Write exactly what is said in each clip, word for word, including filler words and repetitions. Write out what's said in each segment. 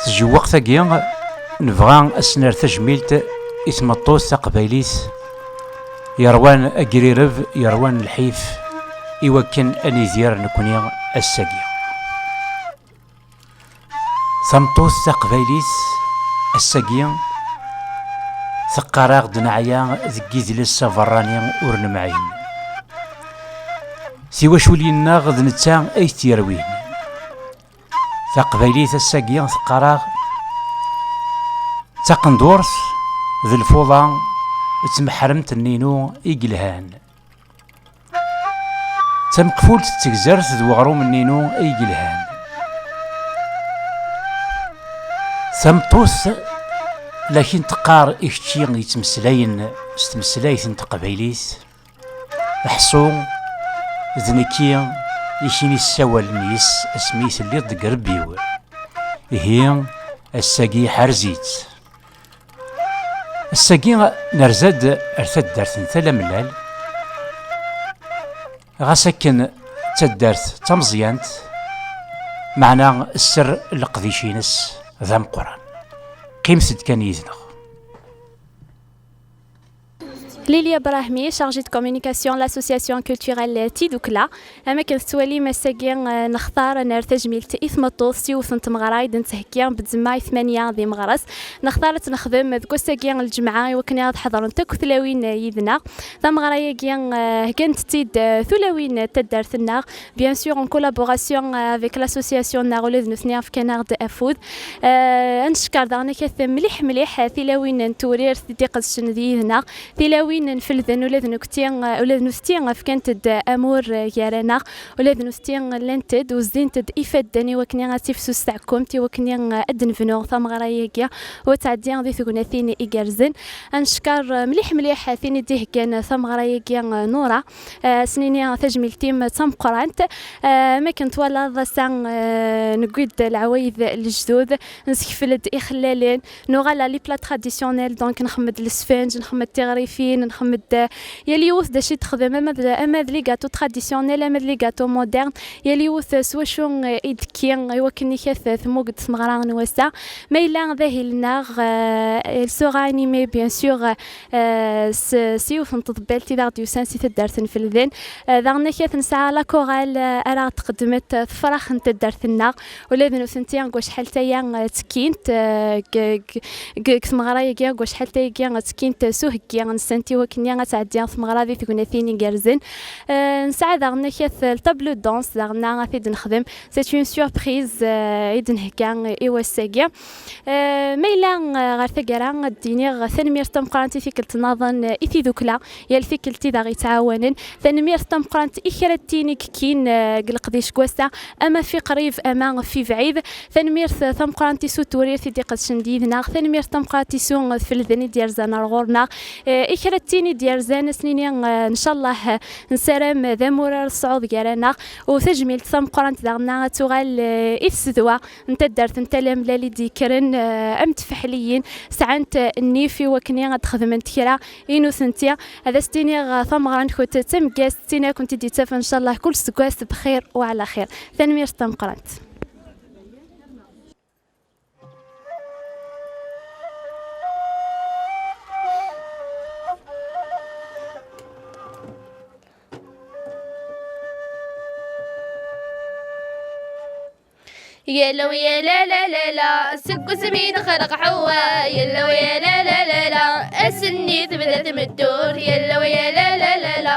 Tjewwaqt-agi, nebɣa ad s-nerr tajmilt i tmeṭṭut taqbaylit yerwan agrireb, yerwan lḥif, i wakken ad nidir nekni ass-agi. Tameṭṭut taqbaylit ass-agi teqqar-aɣ-d neɛya deg idles aberrani ur nemɛin. Tiwaculin-nneɣ d netta ay t-yerwin. Taqbaylit ass-agi teqqar-aɣ d taqendurt d lfuḍa d tmeḥremt-nni-inu i yelhan. D tameqfult d tegzert d weɣrum-nni-inu ay yelhan. Tameṭṭut lakin teqqar i kečči yettmeslayen s tmeslayt n teqbaylit. Ḥṣu, d nekki i k-in-issawalen yes asmi i telliḍ deg irebbi-w. Ihi, ass-agi ḥrez-itt. Ass-agi nerza-d ar taddart n Tala Mellal. Ɣas akken d taddart d tameẓyant, meɛna sser n leqdic-ines d ameqqran. Qqimet-d kan yid-neɣ. Lilia Brahmi, chargée de communication, l'association culturelle Tidukla. Am akken tettwalim, ass-agi, eh, nextar ad nerr tajmilt i tmeṭṭut s yiwet n tmeɣra i d-nettheggi bdzemma i tmanya d imeɣres. Nextar ad tt-nexdem deg wass-agi n lǧemɛa i wakken ad ḥeḍrent akk tlawin, eh, yid-neɣ. Tameɣra-agi, eh, heggant-tt-id, eh, tulawin n taddart-nneɣ, bien sûr en collaboration, eh, avec l'association-nneɣ, ula d nutni fkan-aɣ-d afud. Eh, ad neckeṛ daɣen akat mliḥ mliḥ, eh, tilawin n Tewrirt i d-iqedcen d yid-neɣ, tilawin n Felden, ula d nutenti, eh, ula d nutenti fkant-d amur, eh, gar-aneɣ, ula d nutenti llant-d, uzzint-d ifadden i wakken ad tifsus teɛkumt, i wakken, eh, ad d-nebnu tameɣra-agi u ad tɛeddi di tegnatin igerrzen. Ad neckeṛ, eh, mliḥ mliḥ tin i d-iheggan tameɣra-agi, eh, Nura. Eh, ad s-nini tajmilt-im d tameqqrant. Eh, am akken twalaḍ ass-a, eh, newwi-d leɛwayed lejdud, nsekfel-d ixellalen, nuɣal à les plats traditionnels, donc nxemmed lesfenǧ, nxemmed tiɣrifin, nxemmed, eh, yal yiwet d acu i texdem, ama d, ama d les gâteaux traditionnels, ama d les gâteaux modernes, yal yiwet, eh, s wacu, eh, i d-tekki, i wakken i kat, eh, tmugg-d tmeɣra n wass-a. Ma yella d ahil-nneɣ, eh, elle sera animée, bien sûr, eh, s, s yiwet n tḍebbalt i d aɣ-d-yusan si taddart n Felden. Eh, daɣen akat nesɛa la chorale, eh, ara ɣ-d-tqeddmet, eh, tefrax n taddart-nneɣ. Ula d nutenti deg wacḥal-taya, eh, ttekkint, eh, deg, deg, deg, deg tmeɣra-agi, deg wacḥal-tayagi, eh, ttekkint, eh, s uheggi-nsent i wakken ad tɛeddi tmeɣra di tegnatin igerrzen. Eh, nesɛa daɣen akat, eh, le tableau de danse, daɣen ad t-id-nexdem. C'est une surprise, eh, i d-nhegga i wass-agi. Eh, ma yella, eh, ɣer taggara, ad d-iniɣ tanemmirt tameqqrant i tikkelt nniḍen, eh, i tidukla, yal tikkelt i d aɣ-yettɛawanen. Tanemmirt tameqqrant i kra d tin i yekkin, eh, deg leqdic n wass-a, ama fi qrib, ama fi bɛid. Tanemmirt tameqqrant i Sut Tewrirt i d-iqedcen d yid-neɣ. Tanemmirt tameqqrant i Sut Felden i d-yerzan ar ɣur-neɣ. Eh, i kra d tin i d-yerzan, ad s-nini, eh, ncallah, eh, nessaram d amurar ṣṣɛud gar-aneɣ. U tajmilt tameqqrant daɣen ad tuɣal, eh, i tsedwa n taddart n Tala Mellal i d-yekkren, eh, am tfeḥliyin, sɛant, eh, nnif i wakken ad xedment kra i nutenti. Ad as-tiniɣ, eh, tameɣra-nkent d tameggazt, d tin ad kent-id-yettafen, ncallah, kul seggas bxir u ɛla xir. Tanemmirt tameqqrant. Yella u yella la la la, seg wasmi d-texleq Ḥewwa. Yella u yella la la la, ass-nni tebda tmeddurt. Yella u yella la la la,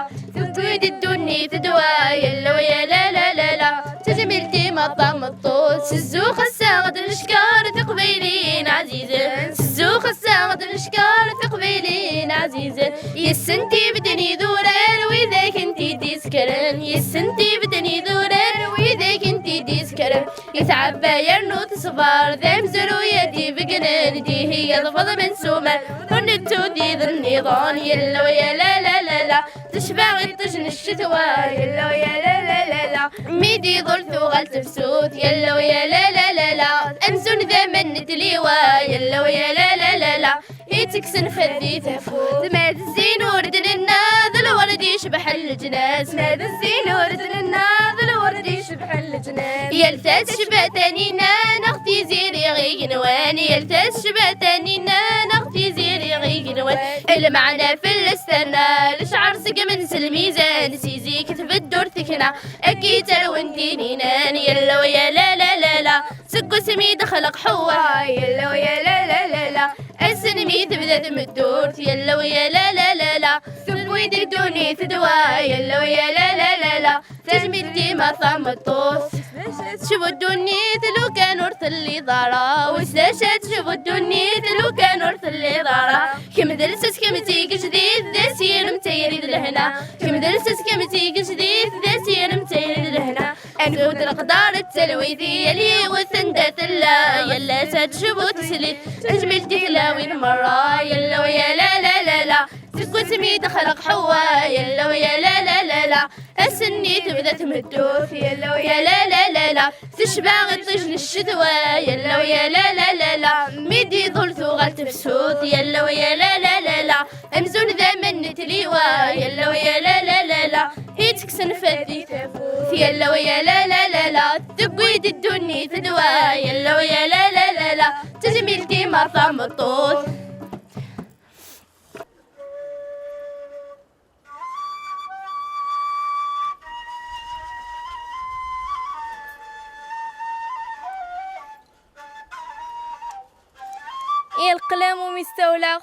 tewwi-d ddunit ddwa. Yella u yella la la la, tajmilt-im a tameṭṭut. S zzux ass-a ad d-neckeṛ tiqbayliyin ɛzizen. S zzux ass-a ad d-neckeṛ tiqbayliyin ɛzizen. Yes-sent i bedden idurar, wid akken t-id-isekren. Yes-sent i bedden idurar, wid akken t-id-isekren. Itɛebba yernu teṣber, d amezruy ad d-ibegnen. Dihi yeḍbeḍ mensumar, ur nettu d iḍ nniḍen. Yella u yella la la la, tecba iṭij n ccetwa. Yella u yella la la la, mi d-iḍul tuɣal tefsut. Yella u yella la la la, amzun d aman n tliwa. Yella u yella la la la, ittekksen fad di tafut. Ma d zzin ur d-nenna, d lwerd Tecbeḥ leǧnas, ma d zzin ur d-nennaḍ, lwerd icebḥen leǧnas. Yal ta tecba Taninna, neɣ Tiziri igenwan. Yal ta tecba Taninna, neɣ Tiziri igenwan. Lmeɛna fell-as terna, lecɛer segmen s lmizan. Si zik tbeddur tekna, akka i ttarwen tininan. Yella u ya la la la la, seg wasmi d-texleq Ḥewwa. Yella u ya la la la la, ass-nni tebda tmeddurt. Yella u ya la la la la, tewwi-d ddunit ddwa. Yella u ya la la la la, tajmilt dima tameṭṭut. Tecbu ddunit lukan ur telliḍ ara, wissen acu ad tecbu ddunit lukan ur telliḍ ara. Kemm d lsas, kemm d tigejdit, d asirem d tayri d lehna. Kemm d lsas, kemm d tigejdit, d asirem d tayri d lehna. Anfud leqdar d talwit i yal yiwet anda tella. Yal ass ad tecbu teslit, tajmilt di tlawin merra. Yella u ya la la la la, seg wasmi d-texleq Ḥewwa. Yella u ya la la la la, ass-nni tebda tmeddurt. Yella u ya la la la la, tecba iṭij n ccetwa. Yella u ya la la la la, mi d-iḍul tuɣal tefsut. Yella u ya la la la la, amzun d aman n tliwa. Yella u ya la la la la, ittekksen fad di tafut. Yella u ya la la la la, tewwi-d ddunit ddwa. Yella u ya la la la la, tajmilt dima tameṭṭut. I lqlam umi stawleɣ,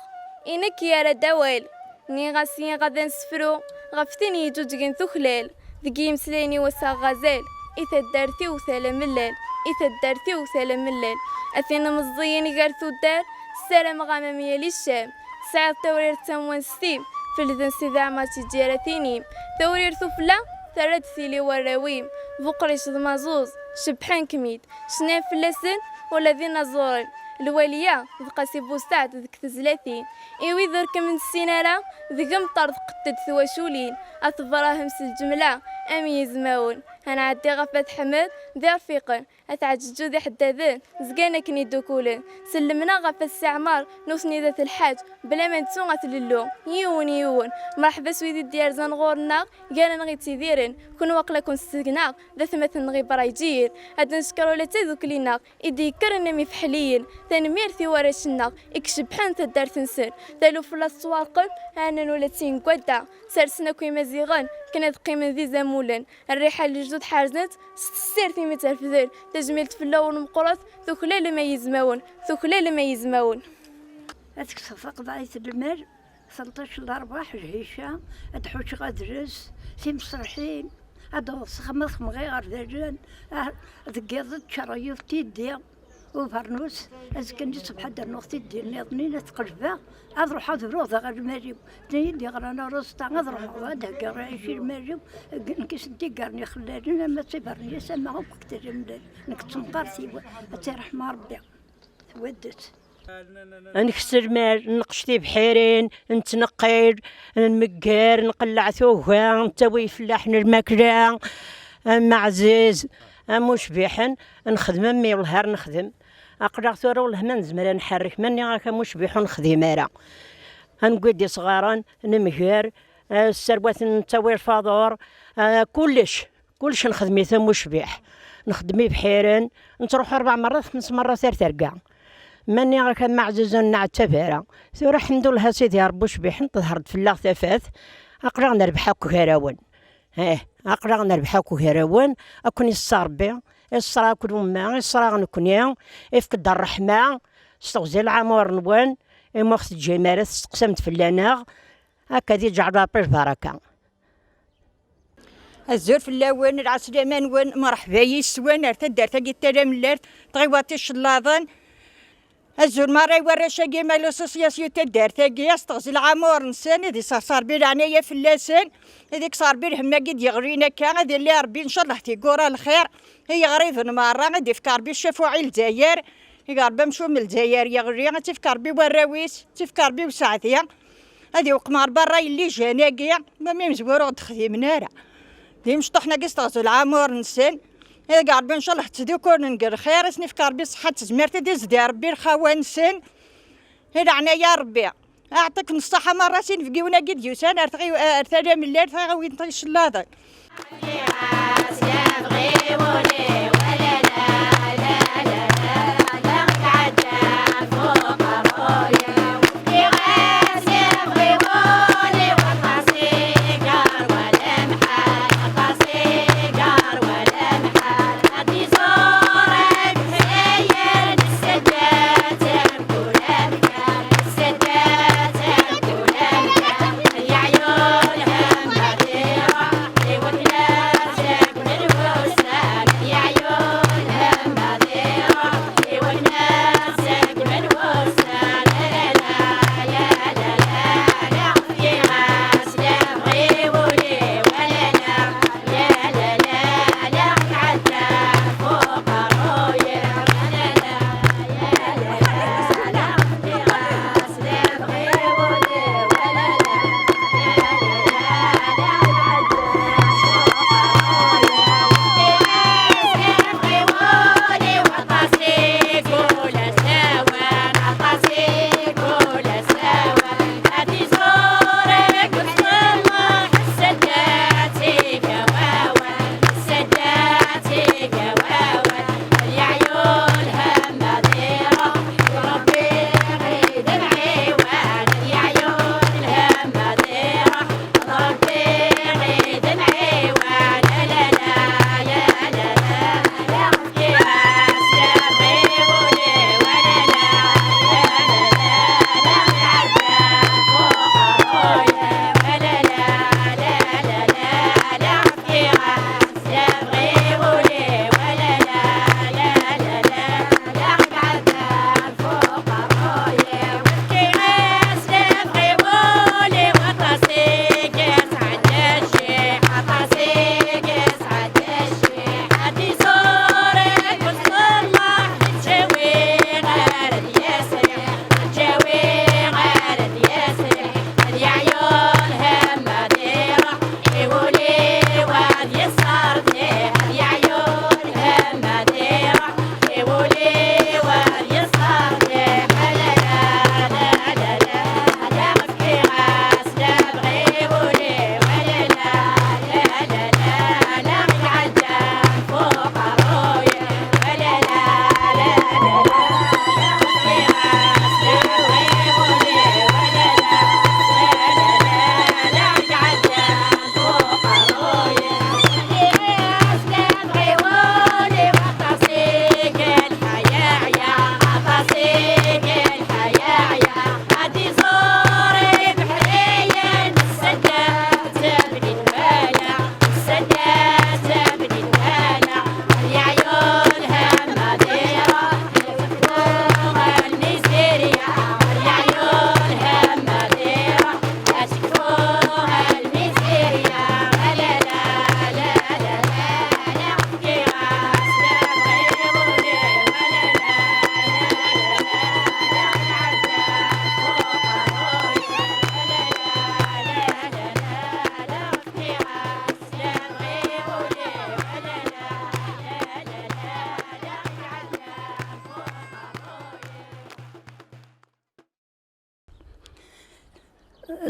i nekk yerra-d awal. Nniɣ-as yiɣ ad ansefru ɣef tin yeǧǧuǧgen tuklal, deg yimeslayen-iw ass-a ɣazal, i taddart-iw tala mellal, i taddart-iw tala mellal. A tin meẓẓiyen gar tuddar, ssarameɣ-am am yal icam. Tesɛiḍ tawrirt d tamwanest-im, felden Sidi Ɛmer tiǧǧira tinim. Tawrirt ufella, terra-d tili warraw-im. Buqric d Maẓuẓ, cebbḥen-kem-id. Cnan fell-asen ula d inaẓuren. Lwaliya d Qasi Busaɛd deg tezlatin. I wid ur kem-nessin ara, deg-m ṭṭerḍqent-d twaculin. At Brahem s lǧemla am yizmawen. Ad nɛeddi ɣef At Ḥmed d irfiqen. At Ɛeǧǧeǧǧu d iḥeddaden, zgan akken iddukulen. Sellmen-aɣ ɣef At Siɛmer, nutni d At Lḥaǧ, bla ma nettu At Lellu, yiwen yiwen. Mreḥba s wid i d-yerzan ɣur-nneɣ, gar-aneɣ ittidiren. Kunwi aql-aken tsegnaɣ, d atmaten-nneɣ ibrayǧiyen. Ad d-ncekker ula d tadukli-nneɣ, i d-yekkren am ifeḥliyen. Tanemmirt i warrac-nneɣ i icebbḥen taddart-nsen. Taluft la tettwarqem, ɛnan ula d tin n wadda. Sersen akk imaziɣen, akken ad qqimen d izamulen. Rriḥa n lejdud ḥerzen-tt s tessirt imi tt-refden. Tajmilt fell-awen meqqret, tuklalem ay izmawen, tuklalem ay izmawen. Ad kkseɣ taqeḍɛit n lmal, tleṭṭac n lerbaḥ, lhica, ad ḥucceɣ adres, timserḥin, ad d-awḍeɣ s axxam ad xemɣ iɣerdajen, ah, deg yiḍ ad ččareɣ yiwet tiddi, ubernus, azekka-nni ṣṣbeḥ ad d-rnuɣ tiddi nniḍen, ad t-qelbeɣ, ad ruḥeɣ ad bruɣ daɣ lmal-iw. D ayen d-yeɣran aruẓeṭṭa, ad ruḥeɣ ad heggaɣ lɛic i lmal-iw, nekk i sen-d-iggaren ixellalen, ama d tibernyas, ama akk deg tazamlal. Nekk d temqart-iw, ad tt-iṛḥem Ṛebbi. Twaddet. Ad nkes lmal, nneqc tibḥirin, nettneqqil, nmegger, nqelleɛ tuga, nettawi ifellaḥen lmakla, am Ɛziz, am Ucbiḥen, nexdem am mi wellah ar nexdem. Aql-aɣ tura wellah ma nezmer ad nḥerrek, ma nniɣ-ak am Ucbiḥ ur nexdim ara. Ad newwi-d isɣaren, nemger, eh, sserwaten nettawi lfaḍur, eh, kullec. Kullec nexdem-it am ucbiḥ. Nexdem ibḥiren, nettruḥu ṛebɛ merrat, xems merrat ar terga. Ma nniɣ-ak am Ɛziz ur nɛettab ara. Tura, ḥemdullah a Sidi Ṛebbi, ucbiḥ, teḍher-d fell-aɣ tafat. Aql-aɣ nerbeḥ akk gar-awen. Ih, aql-aɣ nerbeḥ akk gar-awen. Ad ken-iṣṣer Ṛebbi, iṣṣer akk lumma, iṣṣer-aɣ nekni, ifk-d ṛṛeḥma, s teɣzi lɛamur-nwen, imi ur ɣ-teǧǧim ara testeqsam-d fell-aneɣ. Akka ad iǧɛel Ṛebbi lbaraka. Azul fell-awen, lɛeslama-nwen, mreḥba yis-wen ar taddart-agi n Tala Mellalt, tɣiwaṭ icellaḍen. Azul merra i warrac-agi, ma l'association taddart-agi, ad s-teɣzi lɛamur-nsen, ad iseɣsi Ṛebbi leɛnaya fell-asen, ad ikkes Ṛebbi lhemm-agi d-yeɣlin akka, ad illi Ṛebbi ncallah tiggura lxir i yiɣriben merra, ad ifk Ṛebbi ccafuɛ i Lezzayer, i Ṛebbi amcum n Lezzayer yeɣli, ad tt-ifk Ṛebbi i warraw-is, ad tt-ifk Ṛebbi i useɛdi. Ad iweqqem ɣer berra yelli Jane-agi, ma mi mezwar ur ɣ-d-xdimen ara. D imecṭuḥen-agi s teɣzi lɛamur-nsen. Ad Ṛebbi ncallah ttdukulen deg lxir, ad sen-ifk Ṛebbi ṣṣeḥḥa d tezmert, ad izdi Ṛebbi lxawa-nsen. Di leɛnaya Ṛebbi, Aɛṭiken ṣṣaḥa merra s inebgiwen-agi d-yusan ar tɣiw-, ar tala melli ar tɣiwin ticellaḍen.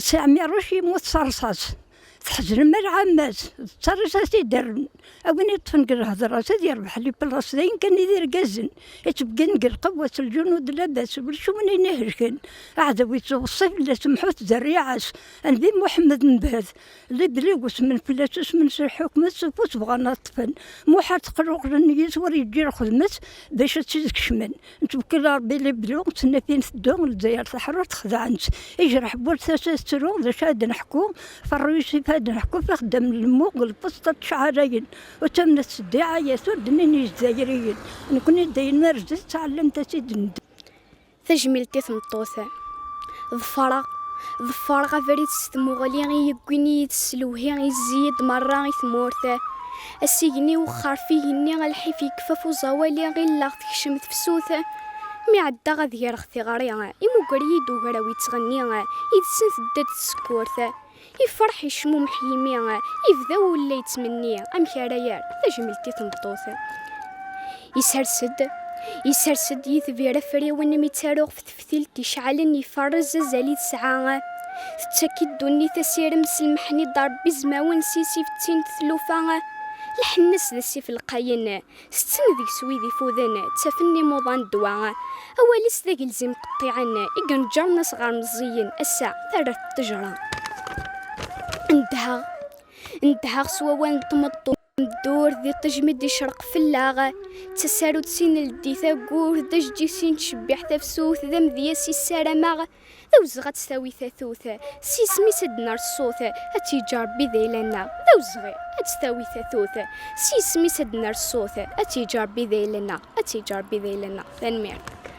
Si Ɛmiruc yemmut s rrṣaṣ. Tḥeznem a lɛamma-s, d tarrist i d-rren. A win yeṭṭfen deg lhedra-s, ad yerbeḥ les places, d ayen kan i d irgazen. Yettbeggin deg lqewwa s lǧunud labas, ulac win i ihelken. Aɛdaw yettweṣṣi fell-as, mḥut zerriɛa-s. Nnbi Muḥemmed Mbehd, lebli usmen fell-as, usmen s lḥukm-is, s ufus bɣan ad ṭṭfen. Muḥal teqluqlen yis ur yeǧǧi lxedmet, bac ad tt-id-kecmen. Nettwekkil Ṛebbi lebli, ttnafin teddu, Lezzayer teḥrur texdeɛ-tt. Ijreḥ bu tasa tettru, d acu ad neḥku? Ferru Yusif ad neḥku, f ixeddamen n lmux, lfeṣṭa ttcaɛrayen. Ur ttamnet s ddiɛayat, ur d-nnin Izzayriyen. Nekni d ayen ar zdat, ttɛellimt ad tt-id-ned. Tajmilt i tmeṭṭut. Ḍefreɣ, ḍefreɣ abrid s tmuɣli i yeggwin i yi-d s lewhi, izzi-yi-d merra i tmurt. Asigni wexxer f igenni, lḥif yekfa f uẓawali, ɣilleɣ tekcem tefsut. Mi ɛeddaɣ ad greɣ tiɣri, imuger-iyi-d ugraw yettɣenni, yid-sen tedda-d tsekkurt. Ifreḥ icmumeḥ yimi, yebda wul la yettmenni, amek ara yerr tajmilt i tmeṭṭut. Isers-d, Isers-d yitbir afriwen mi ttaruɣ f teftilt iceɛlen, iferrez azal i tesɛa. Tettak-id ddunit asirem s lmeḥni d Ṛebbi izmawen, s isifetti n tlufa. Lḥenn-as d asif lqayen, setten deg-s wid ifuden, ttafen imuḍan ddwa. Awal-is d agelzim qeṭṭiɛen, i ineǧǧren asɣar meẓẓiyen, ass-a terra-t ttejra. Ndehɣ, ndehɣ s wawal n tmeṭṭut. Dur di ṭij mi d-icreq fell-aɣ, d tasarut sin ldit aggur, d ajeǧǧig sin tcebbiḥ tafsut, d amedyaz i ssarameɣ, d awezɣi ad tt-tawi tatut, s yisem-is ad d-nerr ṣṣut, ad tt-yeǧǧ Ṛebbi d ayla-nneɣ, d awezɣi ad tt-tawi tatut, s yisem-is ad d-nerr ṣṣut, ad tt-yeǧǧ Ṛebbi d ayla-nneɣ, ad tt-yeǧǧ Ṛebbi d ayla-nneɣ. Tanemmirt.